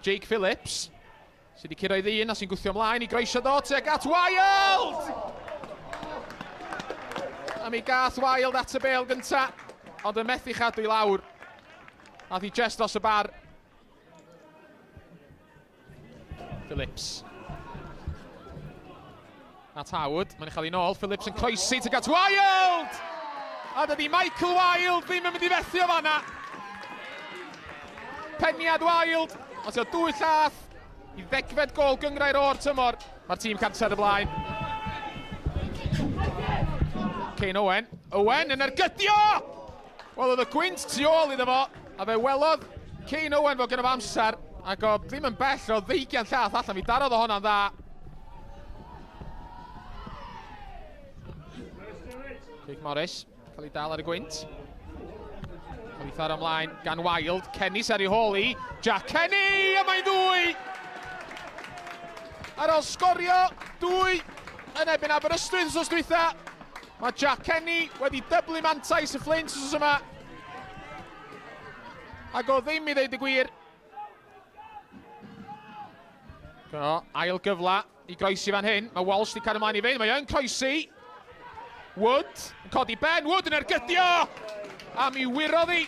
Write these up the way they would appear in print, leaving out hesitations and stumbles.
Jake Phillips, sydd wedi curo i ddyn a sy'n gwthio ymlaen i groesio do tuag at Wild! A mi gath Wild at y bel gynta, ond yn methu chadw i lawr. Nath i just dros y bar. Phillips. At Howard, mae'n ei chael ei nôl. Phillips yn croesi tuag at Wild! A dydy Michael Wild ddim yn mynd i fethu o fanna. Peniad Wild, os yw dwy llath i ddegfed gol gyngrair o'r tymor. Mae'r tîm cartref ar y blaen. Kane Owen. Owen yn ergydio! Wel, oedd y gwynt tu ôl iddo fo, a fe welodd Kane Owen fod gyda fo amser, ac o ddim yn bell o ddeugian llath allan, mi darodd o honna'n dda. Jake Morris, cael ei dal ar y gwynt. Cael ei tharo ymlaen gan Wild. Kenny sy'n ar ei hôl i. Jack Kenny, a mae'n ddwy! Ar ôl sgorio dwy yn erbyn Aberystwyth wrth dwytha, Mae Jack Kenny wedi dyblu mantais y Fflint wrth yma. Ac o ddim i ddeud y gwir. O, ail gyfle i groesi fan hyn. Mae Walsh wedi cael ymlaen i fynd. Mae yn croesi. Wood yn codi ben. Wood yn ergydio! A mi wyrodd hi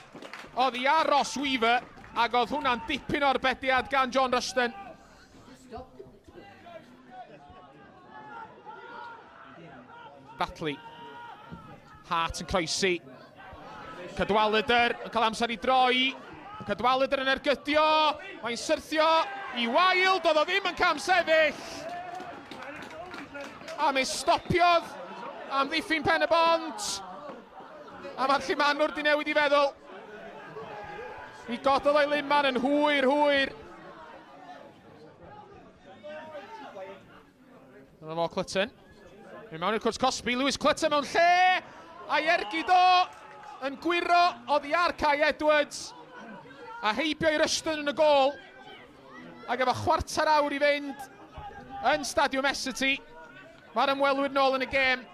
oddi ar Ross Weaver. Ac oedd hwnna'n dipyn o arbediad gan John Rushton. Batley. Hart yn croesi. Cadwaladr yn cael amser i droi. Cadwaladr yn ergydio. Mae'n syrthio i Wild. Oedd o ddim yn cam sefyll. A mi stopiodd am ddiffyn pen y bont. A mae'r llumanwr di newid i feddwl. Mi gododd o'i luman yn hwyr, hwyr. Dyna fo Clutton. Mae'n mewn i'r cwrs cosbi, Lewis Clutton mewn lle! A'i ergyd o yn gwyro oddi ar Kai Edwards. A heibio i Rushton yn y gôl. Ac efo chwarter awr i fynd yn Stadiwm Essity, mae'r ymwelwyr nôl yn y gêm.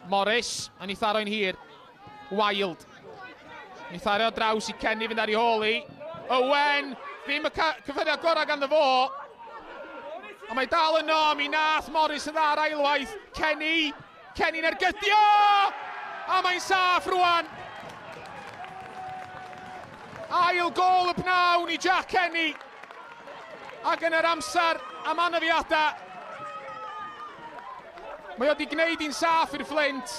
Morris, a ni tharo'n hir. Wild. Ni thario draws i Kenny fynd ar ei hôl i. Owen, ddim y cyffyrddiad gorau ganddo fo. Ond mae dal yno, mi nath Morris yn dda ar ailwaith. Kenny, Kenny'n ergydio! A mae'n saff rwan. Ail gol y pnawn i Jack Kenny. Ac yn yr amser am anafiadau, mae o wedi gwneud hi'n saff i'r Fflint.